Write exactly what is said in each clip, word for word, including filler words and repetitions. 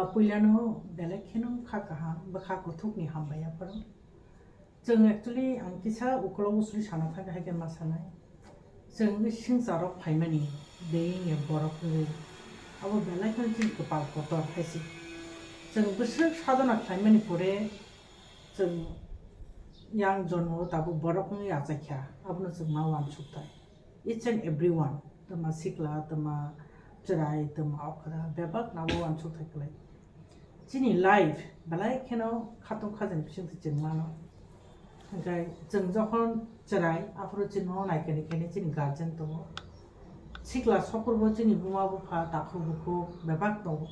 Puilano belai kheno kha kaham, bwkha kuthukni hambai aphuru. Chwng actually ang kisa ukolog usuri sana thangkha hai khe ma sanai. Chwng swngcharok phaimani, being a borok wngwi. Abo belai kheno chini kwpal kotor hai se. Chwng bwswk sadona khlaimani pore chwng yang jonmo tabuk borok wngwi achaikha. Abono chwng ma uansuk thai. Each and every one, twma sikla, twma chwrai, twma okra, bebak nabo uansuk thai kwlai. Chini life belai kheno khatung khajani bisingtwi chwng mano. Hwnkhe chwng jokhon chwrai, aphuru chini nono naikani kani chini guardian tongo. Sikla sokurbo chini buma bupha, takhuk bukhuk bebak tongo.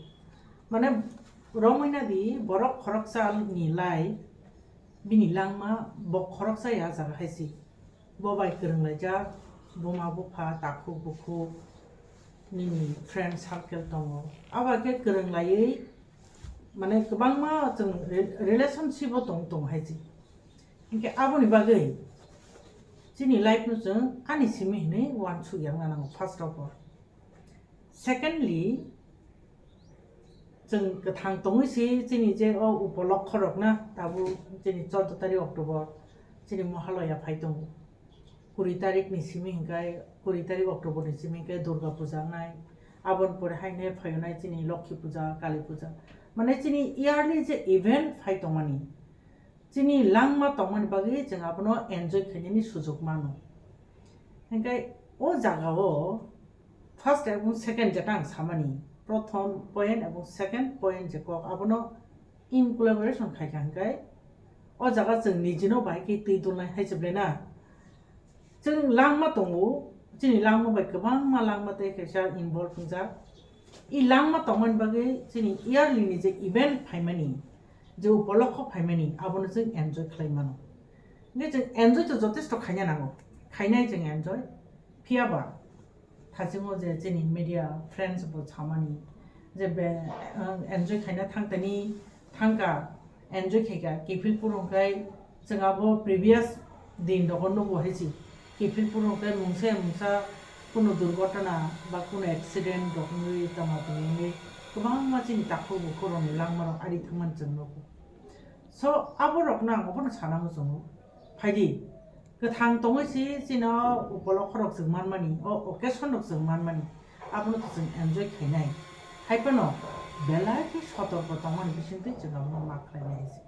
Mane romwi nadi borok khoroksa ni life, bini langma bo khoroksa ya jaga hai se. Bo bai kwrwnglaijak, buma bupha, takhuk bukhuk, nini friend circle tongo. Abo hai khe kwrwnglaiwi, mane, kwbangma chwng re-, relationship o tong, tong hai se. Hinkhe aboni bagwi chini life no chwng ani simi hinwi uansuk yang nango, first of all. Secondly, chwng kwthang tongwi se chini je o upolokho rok na, tabuk chini chordo tarik October chini Mohalaya phai tongo. Kuri tarik ni simi hinkhe, kuri tarik October ni simi hinkhe Durga Puja wngnai. Aboni pore haino phaiyonai chini Lokhi Puja, Kali Puja. Mane chini yearly je event phai tongmani, chini langma tongmani bagwi chwng abono enjoy khainani sujuk mano. Hinkhe o jagao first ebong second jeta ang samani, prothom point ebong second point je kok abono in collaboration khaikha hinkhe o jaga chwng nijino bahai khe twi dulnai hai se belai na. Chwng langma tongo, chini langma bai kwbangma langma tei kaisa involve wngjak. I langma tongmani bagwi chini yearly ni je event phaimani, je upolokho phaimani, abono chwng enjoy khlai mano. Hinkhe chwng enjoy to jotesto khaina nango, khainai chwng enjoy. Phiya ba, thachingmo je chini media friends bo samani je be, ang enjoy khaina thangtani thangkha, enjoy khaikha, kiphil phuru hwnkhe chwng abo previous din rogo nugo hai se. Kiphil phuru hwnkhe mungsa ya mungsa kunu durgotona ba kunu accident rok wngwi tama tongwi kwbangma chini takhuk bukhuk rokni langma rok ari thangmani chwng nugo. So, abo rokno ang obono sana muchungo. Phaidi, kwthang tongwi se chini o upolokho rok chwng manmani, o occasion rok chwng manmani, abono to chwng enjoy khainai. Hai phano belai khe sotorko tongmani bisingtwi chwng abono ma khlainai hai se.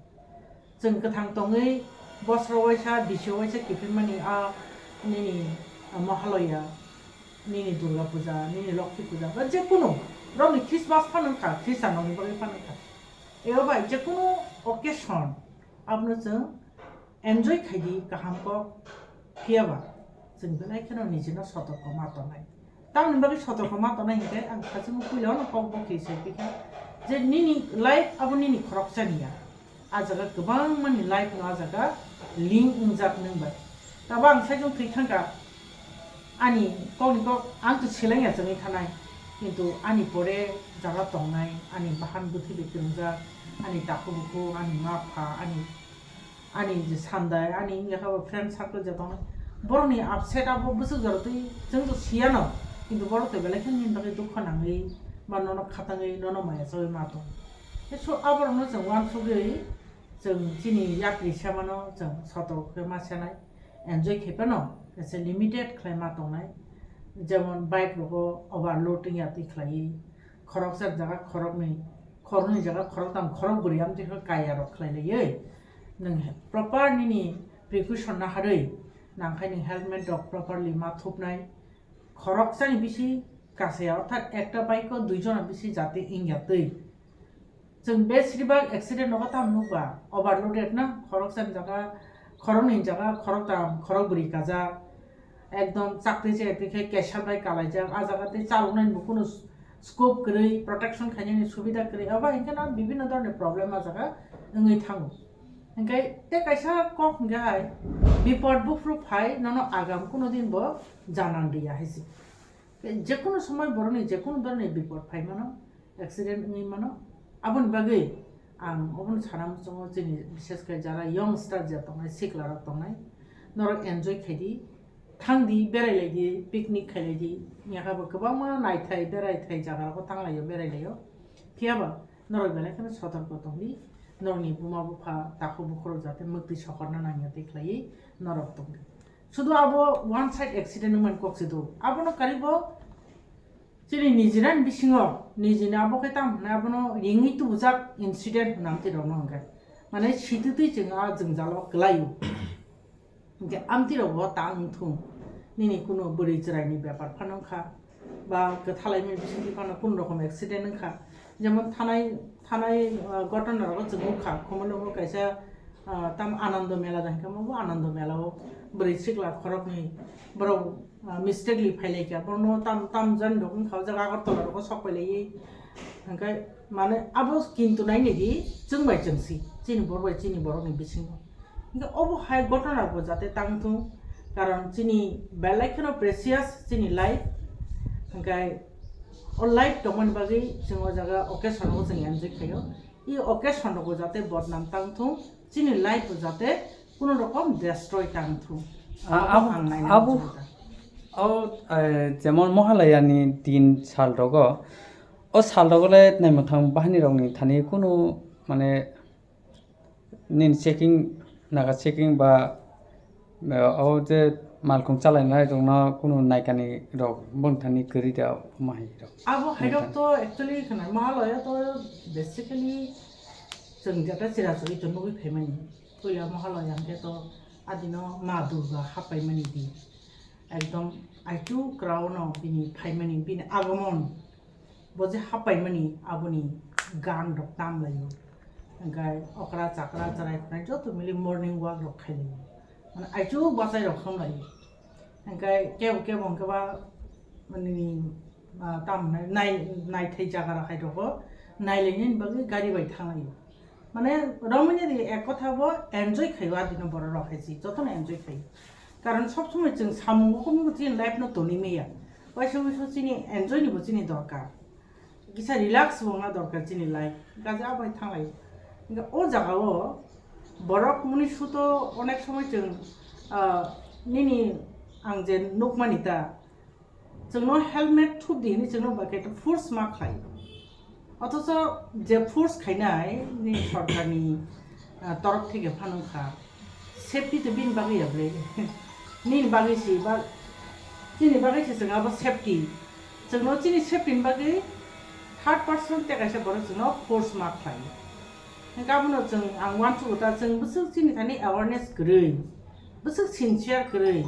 Chwng kwthang tongwi bosro waisa, bisi waisa kiphilmani a nini, a, Mohalaya, nini Durga Puja, nini Lokhi Puja, ba je kunu rokni Christmas phano wngkha, Christian rokni bagwi phano wngkha. Ebo bai je kunu occasion abono chwng enjoy khaidi kaham kok, phiya ba chwng belai kheno nijino sotorko ma tongnai. Tamoni bagwi sotorko ma tongnai hinkhe ang sachimo puila ono kok bo khe sai phikha je nini life abo nini khoroksa ni ya. A jaga kwbangmani life no a jaga link wngjak nwng bai. Tabo ang saichung thwi thangkha, ani kokni kok ang to seleng ya chwngwi thanai, kintu ani pore jaga tongnai, ani bahan bwthai bai kwrwngjak, ani takhuk bukhuk, ani ma pha, ani, ani je sandai, ani wngya kha bo friend circle je tongnai, borokni upset abo bwswk jora twi chwng to siyano, kintu borok to belai khe nini bagwi dukho nangwi ba nono khatangwi nono maya chagwi ma tongo. So aborokno chwng uansugwi chwng chini yapri semano chwng sotorko khe ma senai, enjoy khe phano kaisa limited khlai ma tongnai, jemon bike rogo overload wngya twi khlaiwi, khoroksa jaga khoroknwi, khoroknwi jaga khoroktham khorokbwrwi amtwi khe kaya rok khlai laiwi, nwng proper nini precaution naharwi nangkhai nwng helmet rok properly ma thupnai, khoroksani bisi kasaya, orthat ekta bike o dui jona bisi jati wngya twi. Chwng besibak accident nogo tamo nukba, overloaded na, khoroksa ni jaga, khoroknwi jaga, khoroktham, khorokbwrwi kajak, ekdom chakti chakti khe kesar bai kalaijak, a jaga tei chaloknani bo kunu scope kwrwi, protection khainani subida kwrwi, abo hinkhe no bibhinno dhoroner problem a jaga wngwi thango. Hinkhe tei kaisa kok hinkhe hai, bipod buphuru phai nono agam kuno din bo janan riya hai se. Jekunu somoi borokni jekunu dhoroner bipod phai mano, accident wngwi mano. Aboni bagwi ang obono sana muchungo, chini bishes khe jara youngster je tongnai, sikla rok tongnai, norok enjoy khaidi, thangdi, berai laidi, picnic khai laidi, yakha bo kwbangma naithai, beraithai jaga rogo thang laio, berai laio. Phiya ba Norok belai kheno sotorko tongdi, norokni buma bupha takhuk bukhurok jate mwktwi sokorna nangya tei khlaiwi norok tongdi. Sudu abo one side accident wngmani kok se do, abono karibo chini nijirani bisingo nijini abo khe tamo hwnwi abono ringwi tubujak incident hwnwi amtwi rokno hwnkhe, mane sititwi chwng a jwngjalo kwlaio. Hinkhe amtwi rok bo ta wng thung, nini kuno bwrwi chwraini bepar phano wngkha, ba kwthalaimani bisingtwi phano kun rokom accident wngkha, jemon thanai thanai, ah, gotona rogo chwng nukha, Khumulwngo kaisa, ah, tam Anando Mela da hinkhe, bo Anando Mela o bwrwi sikla khoroknwi borok, ah, mistakenly phailaikha, borokno tam tam jani rok wngkha, o jaga Agartala rogo sok pailaiwi, hinkhe mane abo kintu nainidi chwng bai chwng si, chini borok bai chini borokni bisingo. Hinkhe obo hai gotona bo jate tang thung, karon chini belai kheno precious chini life, hinkhe o life tongmani bagwi chwng o jaga occasion o chwng enjoy khaio. I occasion rogo jate bodnam tang thung, chini life o jate kuno rokom destroy tang thung. A-, Abo abo, ang naina abo, muchungo da. O, eh, jemon Mohalaya ni din sal rogo, o sal rogo le naimwthang bahini rokni thani kunu mane nini checking, naga checking ba, eh, o je malkhung chalainai rokno kunu naikani rok bongthani kwrwi da, omo hai rok. Abo hai rok to actually khna Mahalaya to basically chwng jata chwrairok to nugwi phaimani. Puila Mahalaya hwnkhe to adino Ma Durga happaimani di. Ekdom aichu kwraono bini phaimani, bini agomon. Bo je happaimani aboni gan rok tam laio. Hinkhe okra chakra chwrai khwnai joto mili morning walk rok khai laio. Mane aichu bachai rok kham laio. Hinkhe kebo kebo hinkhe ba nini, ah, tam hinai nai, naithai jaga rok hai rogo nailainani bagwi gari bai thang laio. Mane romwi nini ek kotha bo enjoy khaio adino borok rok hai si jotono enjoy khaio. Karon sob somoi chwng samung bo chini life no toni maya. Waisa waisa chini enjoy ni bo chini dorkar. Kisa relax wngna dorkar chini life. Gaja abai thanglai. Hinkhe o jaga o borok muni suto onek somoi chwng, ah, nini ang je nukmani ta. Chwngno helmet thupdi hinwi chwngno bai khe force ma khlai. Othocho je force khainai ni sorkarni, ah, torof theke phano kha. Safety to bini bagwi ya ble. Nini bagwi si ba, chini bagwi se chwng abo safety. Chwngno chini safety ni bagwi third person tei kaisa borok chwngno force ma khlai. Hinkhe abono chwng ang uansukgo ta, chwng bwswk chini thani awareness kwrwi, bwswk sincere kwrwi.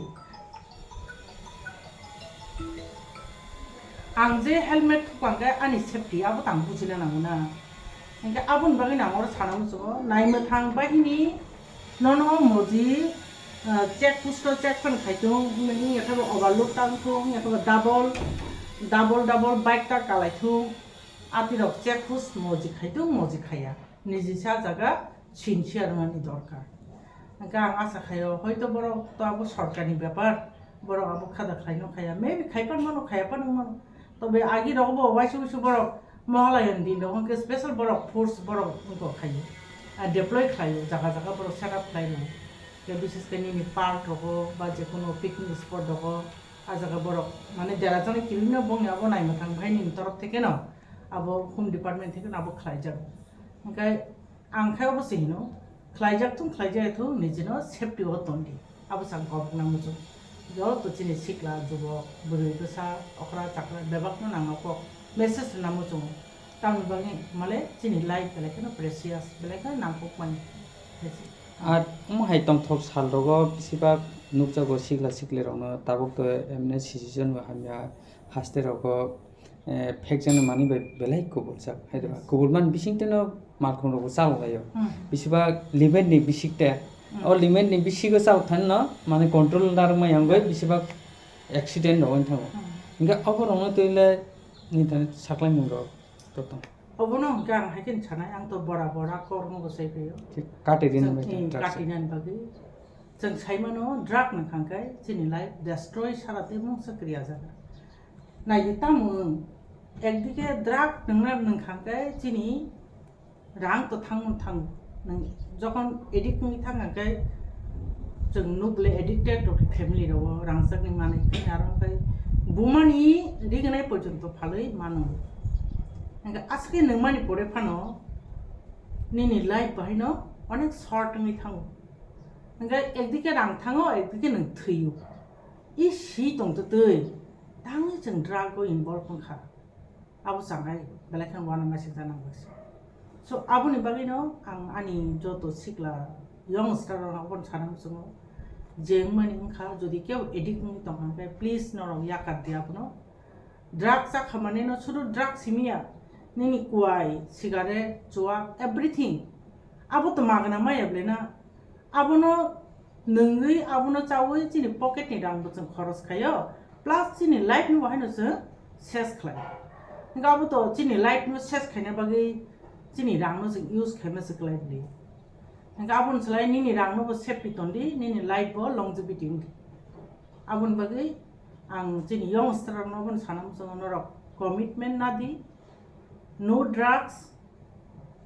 Ang je helmet thupha hwnkhe ani safety abo tang bujina nango na. Hinkhe aboni bagwi no ang oro sana muchungo, naimwthang bahini nono moji, ah, check post o check pan khai thung, wngya khe bo overload tang thung, wngya khe bo double, double, double bike ta kalai thung. Atirok check post moji khai thung, moji khaiya. Niji sa jaga sincere wngmani dorkar. Hwnkhe ang asa khaio, hoito borok to abo sorkarni bepar, borok abo khada khlaino khaiya. Maybe khaipan mano, khaiyapan wng mano. Tobe agi rok bo waisa waisa borok Mohalayani din rok hwnkhe special borok force borok wngkha khaio. Ah, deploy khlaio, jaga jaga borok set up khlai rwo. Tei bises khe nini park rogo ba jekono picnic spot rogo, ah jaga borok mane dera jani kirino bongni abo naimwthang bhaini torof thekeno abo home department thekeno abo khlaijago. Hwnkhe ang khe obo se hino, khlaijak thung, khlaijak thung, nijino safety o tondi. Abo sa ang kobokna muchung. Joto chini sikla, jubok, bwrwi, bwsa, okra, chakra, bebakno nangma kok message rwna muchungo. Tamni bagwi male chini life belai kheno precious, belai kheno nangkukmani. Ar omo hai tongthok sal rogo besibak nukjago sikla sikli rokno tabuk to emne season bo hamya haste rogo eh, phekjaknai manwi bai belai kubuljak hai rwma. Yes. Kubulmani bisingtwi no malkhung rokbo chalaio. Hmm. Bisiba limit ni bisik te. Hmm. O limit ni bisingo chal thani no mane control narwkma yangwi bisiba accident rok wng thango. Hmm. Hinkhe obo rokno twi le nini thani saklaimung rok to tong. Obono hinkhe ang hai khe sanai, ang to bora bora kormo bo sai phaio. Thik kati rini bai ta. Chwng, eh, drugs. Kati nani bagwi. Chwng sai mano drug nang kha khe chini life destroy sara tei mungsa kwrwi ah jaga. Naidi tamo wng, ekdike drug nwngna nwng kha khe chini rang to thangmung thango. Nwng jokhon addict wngwi thang kha khe chwng nuk le addicted rok family rogo rangchakni manwi thangwi aro khe bumani rignai porjonto phalwi mano. Hwnkhe aswk khe nwngmani pore phano nini life bahaino onek short wngwi thango. Hwnkhe ekdike rang thango, ekdike nwng thwio. I si tongtwtwi tangwi chwng drug o involve wngkha. Abo changai belai kheno uanamasingcha nangbaisi. So aboni bagwino ang ani joto sikla youngster rokno abono sana muchungo, je wngmani wngkha, jodi kebo addict wngwi tongkha hwnkhe please norok yakar di abono. Drug chakha maneno sudu drug simiya, nini kuai, cigarette, chuwak, everything. Abo to magna maya ble na. Abono nungwi, abono chawi chini pocket ni rang bo chwng khoros khayo, plus chini life ni bo haino chwng ses khlai. Hwnkhe abo to chini life no ses khaina bagwi chini rang no chwng use khaima se khlai bli. Hwnkhe aboni slai nini rang no bo safety tondi, nini life bo longevity wngdi. Aboni bagwi ang chini youngster rokno bono sana muchungo, norok commitment nadi, no drugs,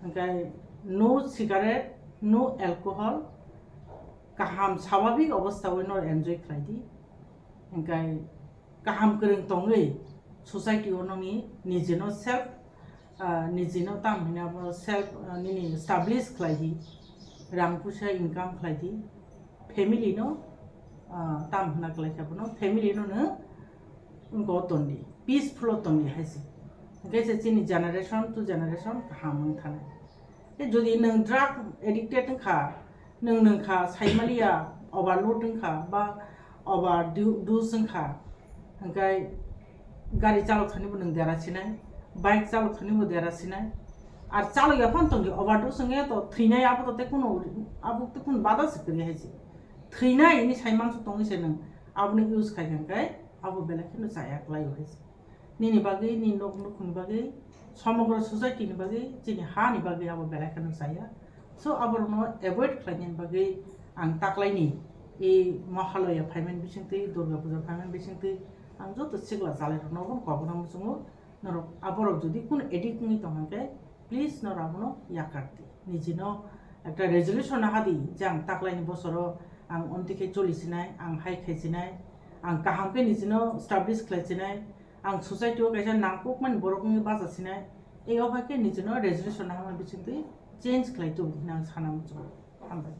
hwnkhe no cigarette, no alcohol, kaham swabhabik obostha o no enjoy khlai di, hwnkhe kaham kwrwng tongwi society o nini nijino self, ah, nijino tam hwnwi abo self, ah, nini establish khlai di, rang puisa income khlai di, family no, ah, tam hwna khlai kha bono, family no no wngko tondi, peaceful o tondi hai se. Hwnkhe se chini generation to generation kaham wng thanai. Tei jodi nwng drug addicted wngkha, nwng nwngkha, saimaliya, overload wngkha, ba over du-, dose wngkha, hwnkhe gari chalok thani bo nwng dera sinai, bike chalok thani bo dera sinai, ar chalok ya phano tongdi, overdose wngya to thwinai, abo to tei kuno, abo tei kuno bada se kwrwi hai se. Thwinai hwnwi sai mansa tongwi se nwng aboni use khai kha hwnkhe abo belai kheno chaya kwlai o hai se. Nini bagwi, nini nok nukhungni bagwi, somogro society ni bagwi, chini ha ni bagwi abo belai kheno chaya. So aborokno avoid khlainani bagwi ang taklaini, e Mahalaya phaimani bisingtwi, Durga Puja phaimani bisingtwi ang joto sikla chalairokno obono kok rwna muchungo. Norok aborok jodi kunu addict wngwi tongkha khe, please norok abono yakar di. Nijino ekta resolution naha di je ang taklaini bosoro ang omtwi khe choli sinai, ang hai khai sinai, ang kaham khe nijino establish khlai sinai, ang society o kaisa nangkukmani borok wngwi bacha sinai. Ei o hai khe nijino resolution naha bisingtwi change khlai tubu hinwi ang sana muchungo. Hambai.